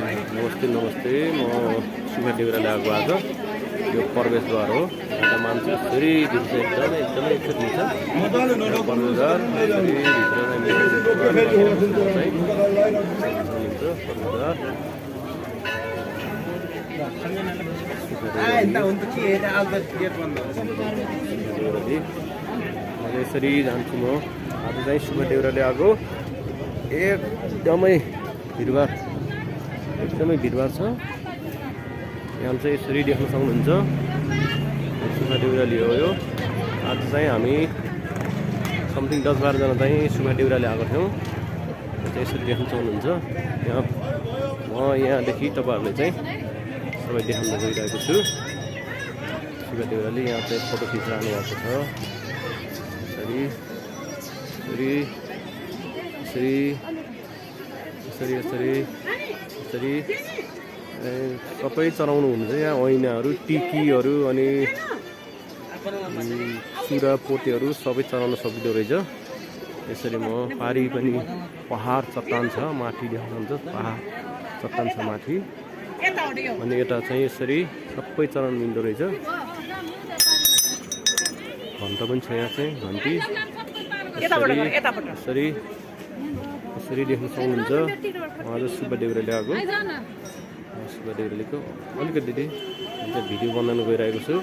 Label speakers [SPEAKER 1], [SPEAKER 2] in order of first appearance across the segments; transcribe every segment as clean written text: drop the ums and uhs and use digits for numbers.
[SPEAKER 1] नमस्ते नमस्ते म सुगा देउराले आएको आज यो प्रवेशद्वार हो यहाँ मान्छे फेरि भित्र एकदमै एकचोटि छ प्रवेशद्वार फेरि यसरी जान्छु म आज चाहिँ सुगा देउराले आएको एकदमै भिडभाड छ यहाँ चाहिँ यसरी देख्न सक्नुहुन्छ सुगा देउराली हो यो आज चाहिँ हामी समथिङ 10-12 जना चाहिँ सुगा देउराले आएको थियौँ यसरी देख्न सक्नुहुन्छ यहाँ म यहाँदेखि तपाईँहरूले चाहिँ सबै देखाउन गइरहेको छु सुगा देउराली यहाँ चाहिँ फोटो खिचिरहनु भएको छ यसरी सबै चलाउनु हुन्छ यहाँ ऐनाहरू टिकीहरू अनि चुरा पोतेहरू सबै चलाउन सकिँदो रहेछ यसरी म पारी पनि पहाड चट्टान छ माथि देख्नुहुन्छ पहाड चट्टान छ माथि अनि यता चाहिँ यसरी सबै चलाउन मिल्दो रहेछ घन्टा पनि छ यहाँ चाहिँ घन्टी यसरी देख्न सक्नुहुन्छ आज सुब्बा देउराले आएको सुब्बा देउरालीको अलिकति भिडियो बनाउन गइरहेको छु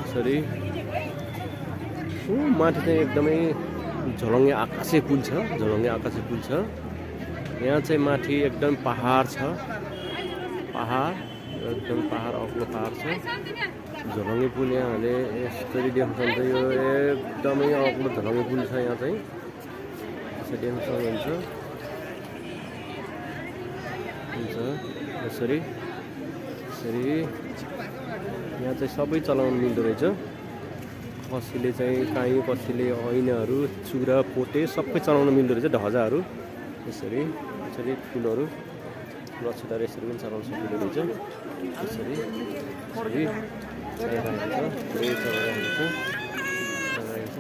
[SPEAKER 1] यसरी माथि चाहिँ एकदमै झलङ्गे आकाशे पुल छ यहाँ चाहिँ माथि एकदम पहाड छ एकदम पहाड अग्लो पहाड छ झलङ्गे पुल यहाँले यसरी देख्न सक्नुहुन्छ यो एकदमै अग्लो झलङ्गे पुल छ यहाँ चाहिँ यसरी देख्न सक्नुहुन्छ यसरी यहाँ चाहिँ सबै चलाउनु मिल्दो रहेछ कसैले चाहिँ काहीँ कसैले ऐनाहरू चुरा पोते सबै चलाउन मिल्दो रहेछ ढजाहरू यसरी फुलहरू लच्छेदार यसरी पनि चलाउन सकिँदो रहेछ यसरी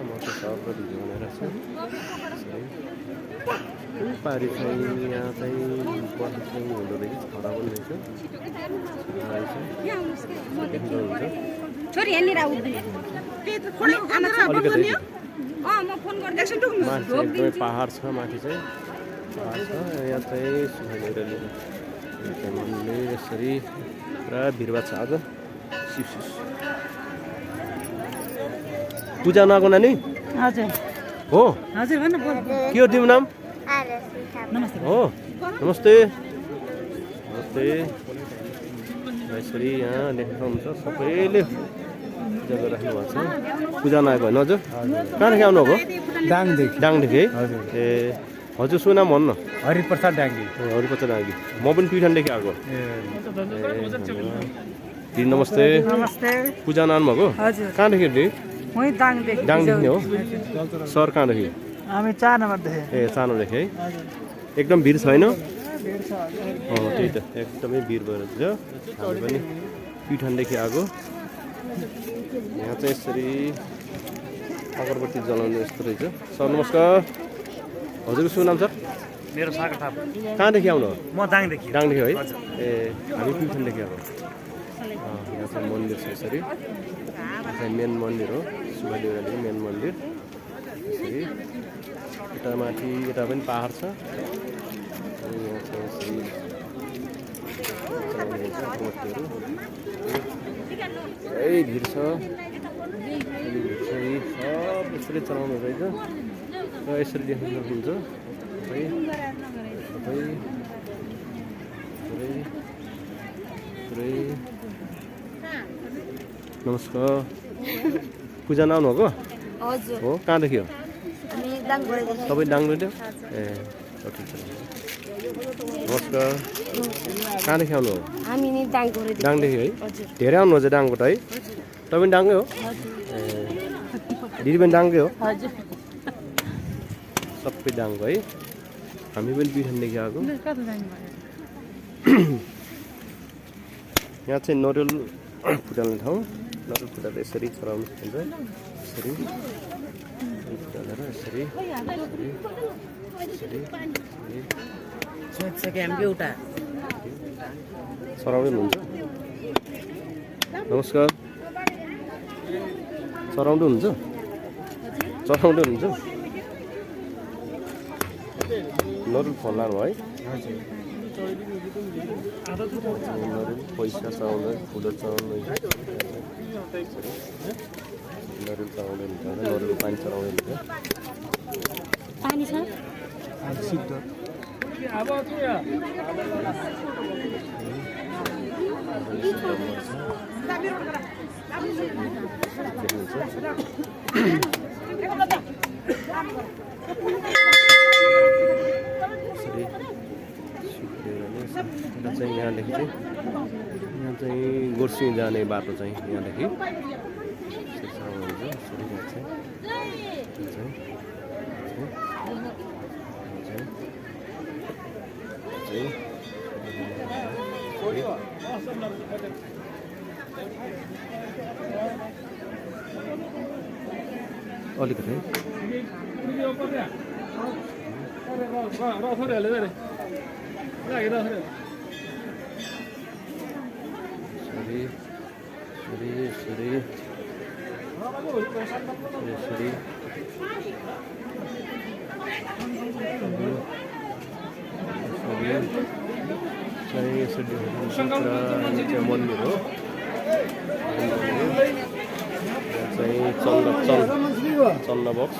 [SPEAKER 1] म त सर्व भिडियो बनाइरहेको छु पारी चाहिँ यहाँ चाहिँ बस्नु चाहिँ हुँदो रहेछ खरा पनि रहेछ एकदमै पहाड छ माथि चाहिँ यहाँ चाहिँ सुगा देउराली मन्दिर यसरी पुरा भिडभाड छ आज पूजा नआएको नानी हो के हो तिम्रो नाम हो नमस्ते यसरी यहाँ देख्न सक्नुहुन्छ सबैले पूजा गरिराख्नु भएको छ पूजा नआएको होइन हजुर कहाँदेखि आउनुभएको डाङदेखि है ए हजुर सुन नाम भन्नु
[SPEAKER 2] हरिप्रसाद डाङ्गी
[SPEAKER 1] म पनि प्युठानदेखि आएको दिदी नमस्ते पूजा नाम भएको कहाँदेखि डाङदेखि हो सर कहाँदेखि
[SPEAKER 2] हामी 4 नम्बरदेखि
[SPEAKER 1] ए 4 नम्बरदेखि है एकदम भिड छैन त्यही त एकदमै भिड भएर छ हामी पनि प्युठानदेखि आएको यहाँ चाहिँ यसरी अगरबत्ती जलाउने यस्तो रहेछ सर नमस्कार हजुरको शुभ नाम सर
[SPEAKER 2] मेरो सागर थापा
[SPEAKER 1] कहाँदेखि आउनु
[SPEAKER 2] म डाङदेखि
[SPEAKER 1] है ए हामी प्युठानदेखि आएको यहाँ चाहिँ मन्दिर छ यसरी मेन मन्दिर हो सुगा देउरालीको मेन मन्दिर यसरी यता माथि यता पनि पहाड छ अनि यहाँ चाहिँ यसरी भिड छ सब यसरी चलाउनु रहेछ र यसरी देख्न सक्नुहुन्छ नमस्कार पूजा नआउनु भएको हो कहाँदेखि हो तपाईँ डाङदेखि ए ठिक छ नमस्कार कहाँदेखि आउनु हो डाङदेखि है धेरै आउनुहुन्छ डाङबाट है तपाईँ डाङै हो ए दिदी पनि डाङकै हो सबै डाङको है हामी पनि प्युठानदेखि आएको यहाँ चाहिँ नरिवल फुटाल्ने ठाउँ नरिवल फुटाएर यसरी चलाउनु सकिन्छ यसरी यसरी सराउन्डै हुनुहुन्छ नमस्कार सराउन्डै हुनुहुन्छ चलाउँदै हुनुहुन्छ नरुल फोन लानु है नरुल पैसा चलाउँदै फुलर चलाउँदै नरुल चलाउँदै हुन्छ नरुल पानी चलाउँदै हुन्छ
[SPEAKER 3] पानी छ
[SPEAKER 1] चाहिँ यहाँदेखि चाहिँ यहाँ चाहिँ गोर्सिङ जाने बाटो चाहिँ यहाँदेखि अलिकति मन्दिर हो चाहिँ चल्न बक्स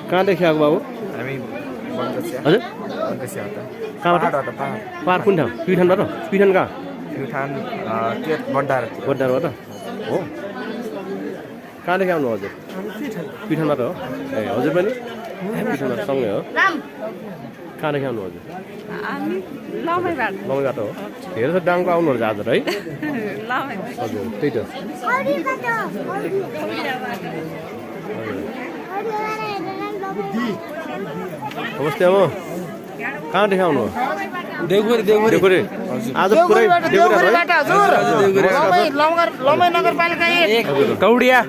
[SPEAKER 1] कहाँदेखि आएको बाबु
[SPEAKER 2] हामी
[SPEAKER 1] हजुर कहाँबाट पाहाड कुन ठाउँ प्युठानबाट प्युठान कहाँ बड्डारबाट हो कहाँदेखि आउनु हजुर प्युठानबाट हो ए हजुर पनि प्युठानबाट सँगै हो कहाँदेखि आउनु हजुर लमैबाट हो धेरै छ डाङको आउनुहुन्छ आज है हजुर त्यही त नमस्ते आमा कहाँदेखि आउनु हो देउखुरी आज पुरै
[SPEAKER 2] कौडिया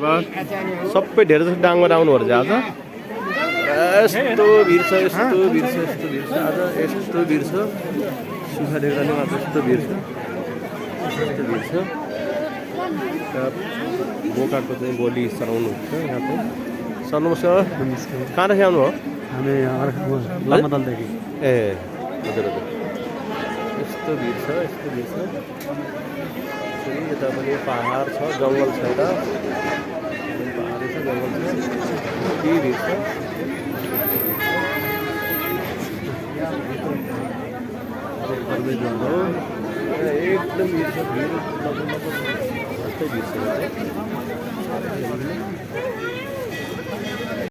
[SPEAKER 1] सबै धेरै जस्तो डाङबाट आउनुभयो आज यस्तो भिड छ यस्तो भिड छ आज यस्तो भिड छ सुखा देउरालीमा यस्तो भिड छ बोकाको चाहिँ गोली चलाउनु हुन्छ यहाँ चाहिँ सर नमस्कार कहाँदेखि आउनु हो
[SPEAKER 2] हामी
[SPEAKER 1] ए हजुर हजुर यस्तो भिड छ यता पनि पहाड छ जङ्गल छ यता पहाड छ जङ्गल छ के भिड छ एकदम भिड छ भिड छ